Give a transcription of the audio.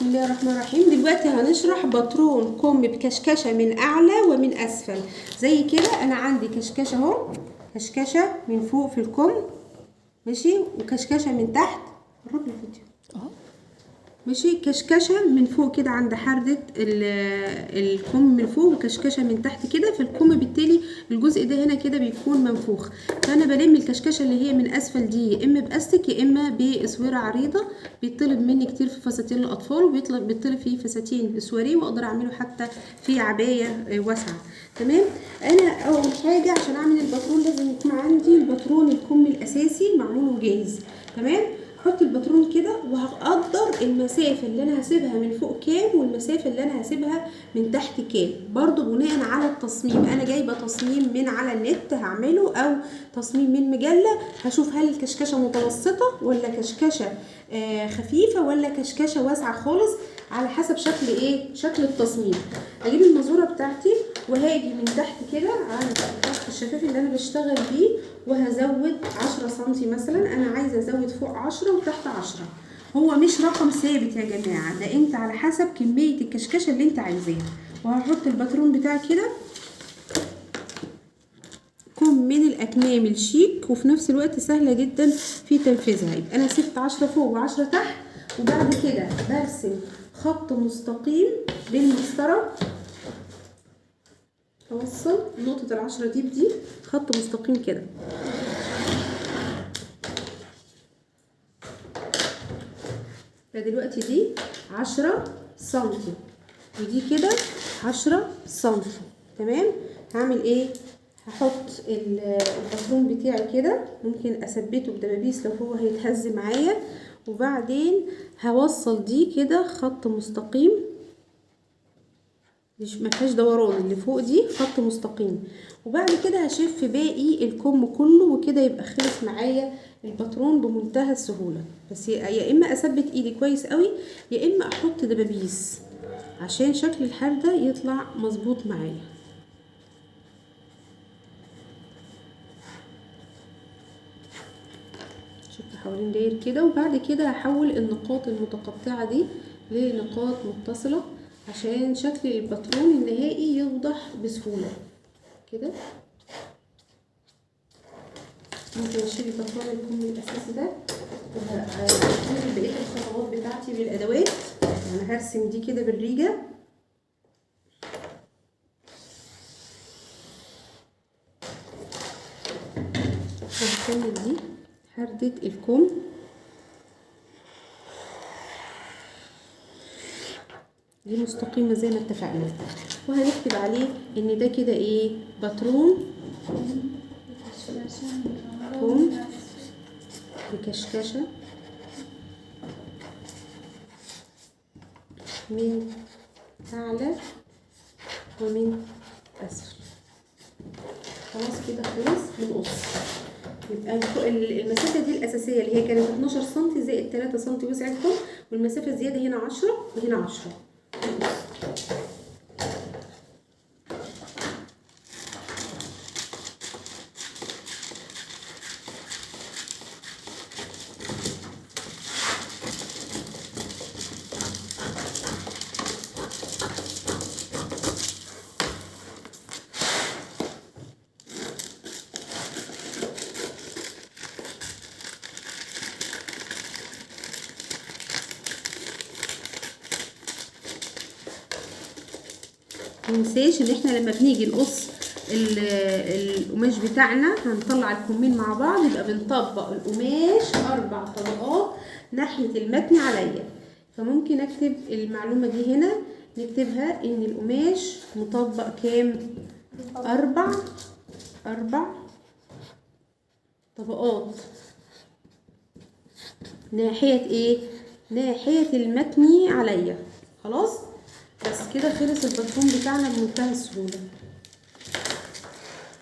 بسم الله الرحمن الرحيم. دلوقتي هنشرح باترون كم بكشكشه من اعلى ومن اسفل. زي كده انا عندي كشكشه اهو، كشكشه من فوق في الكم ماشي، وكشكشه من تحت. قرب الفيديو اهو ماشي. كشكشه من فوق كده عند حردة الكم من فوق، وكشكشه من تحت كده في الكم، بالتالي الجزء ده هنا كده بيكون منفوخ. فانا بلم الكشكشه اللي هي من اسفل دي يا اما باستك يا اما باسوره عريضة. بيطلب مني كتير في فساتين الاطفال، وبيطلب في فساتين سواريه، واقدر اعمله حتى في عباية واسعة. تمام. انا اول حاجة عشان اعمل الباترون لازم يكون عندي الباترون الكم الاساسي معمول وجاهز. تمام. هحط الباترون كده وهقدر المسافة اللي انا هسيبها من فوق كام والمسافة اللي انا هسيبها من تحت كام، برضو بناء على التصميم. انا جايبه تصميم من على النت هعمله او تصميم من مجلة، هشوف هل الكشكشه متوسطه ولا كشكشه خفيفة ولا كشكشه واسعة خالص، على حسب شكل ايه، شكل التصميم. اجيب المازوره بتاعتي وهاجي من تحت كده على الخط الشفاف اللي انا بشتغل بيه، وهزود 10 سنتي مثلا. انا عايزه ازود فوق 10 وتحت 10. هو مش رقم ثابت يا جماعة، ده انت على حسب كمية الكشكشه اللي انت عايزاها. وهحط الباترون بتاعي كده كم من الاكمام الشيك، وفي نفس الوقت سهلة جدا في تنفيذها. يبقى انا سبت 10 فوق و10 تحت، وبعد كده برسم خط مستقيم بالمسطره، اوصل نقطة 10 دي بدي، خط مستقيم كده. فدلوقتي دي 10 سنتي ودي كده 10 سنتي. تمام. هعمل ايه؟ هحط الباترون بتاعي كده، ممكن اثبته بدبابيس لو هو هيتهز معايا، وبعدين هوصل دي كده خط مستقيم، مش مفيهاش دوران، اللي فوق دي خط مستقيم. وبعد كده هشف باقي الكم كله، وكده يبقى خلص معايا الباترون بمنتهى السهولة. بس يا اما اثبت ايدي كويس قوي، يا اما احط دبابيس عشان شكل الحردة يطلع مظبوط معايا. شفت حوالين داير كده. وبعد كده هحول النقاط المتقطعة دي لنقاط متصلة عشان شكل الباترون النهائي يوضح بسهولة كده. ممكن اشيل الباترون الكم الاساسي ده وهكمل بقية الخطوات بتاعتي بالادوات. انا هرسم دي كده بالريجة. وهكمل دي حردة الكم. دي مستقيمة زي ما اتفقنا، وهنكتب عليه ان ده كده ايه، باترون كم بكشكشة من اعلى ومن اسفل. خلاص كده خلص. بنقص يبقى المسافة دي الأساسية اللي هي كانت 12 سنتي زائد 3 سنتي وسع الكم، والمسافة الزيادة هنا 10 وهنا 10. منساش ان احنا لما بنيجي نقص القماش بتاعنا هنطلع الكمين مع بعض، يبقى بنطبق القماش 4 طبقات ناحية المتن عليا. فممكن اكتب المعلومة دي هنا، نكتبها ان القماش مطبق كام؟ 4 طبقات ناحية ايه؟ ناحية المتن عليا. خلاص بس كده خلص الباترون بتاعنا بمنتهى السهولة.